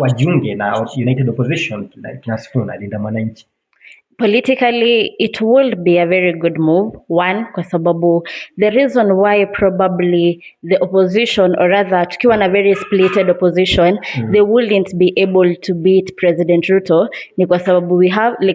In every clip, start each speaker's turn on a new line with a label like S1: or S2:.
S1: wajiunge na United Opposition kina Sifuna Linda Mwananchi?
S2: Politically, it will be a very good move. One, kwa sababu the reason why probably the opposition, or rather tukiwa na very splitted opposition, they wouldn't be able to beat President Ruto ni kwa sababu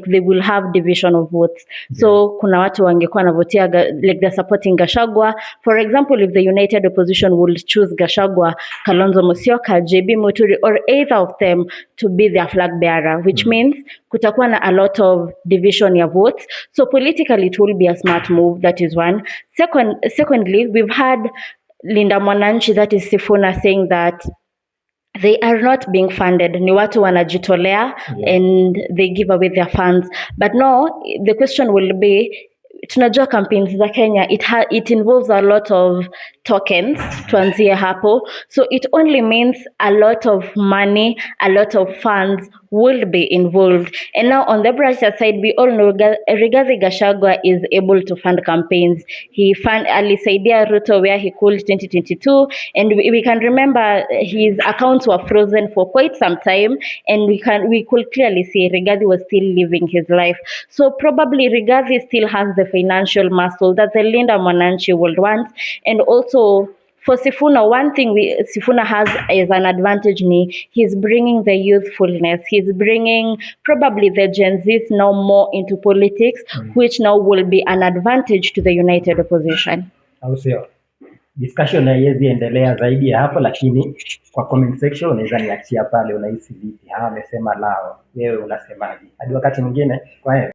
S2: they will have division of votes. So kuna watu wangekuwa navotia like they're supporting Gachagua. For example, if the United Opposition will choose Gachagua, Kalonzo Musyoka, JB Muturi, or either of them to be their flag bearer, which means kutakuwa na a lot of division ya votes. So politically it will be a smart move. That is one. Secondly, we've had Linda Mwananchi, that is Sifuna, saying that they are not being funded. Ni watu wanajitolea and they give away their funds. But no, the question will be, tunajua campaigns za Kenya, it involves a lot of tokens, tuanzie hapo. So it only means a lot of money, a lot of funds will be involved. And now on the brighter side, we all know Rigathi Gachagua is able to fund campaigns. He alisaidia Ruto where he could 2022, and we can remember his accounts were frozen for quite some time, and we could clearly see Rigathi was still living his life. So probably Rigathi still has the financial muscle that the Linda Mwananchi would want. And also for Sifuna, one thing Sifuna has as an advantage, he's bringing the youthfulness. He's bringing probably the Gen Zs now more into politics, which now will be an advantage to the United Opposition.
S1: Sio discussion haiwezi endelea zaidi ya hapo, lakini kwa comment section unaweza niachia pale unahisi vipi. Amesema lao, wewe unasemaje? Hadi wakati mwingine, kwa heri.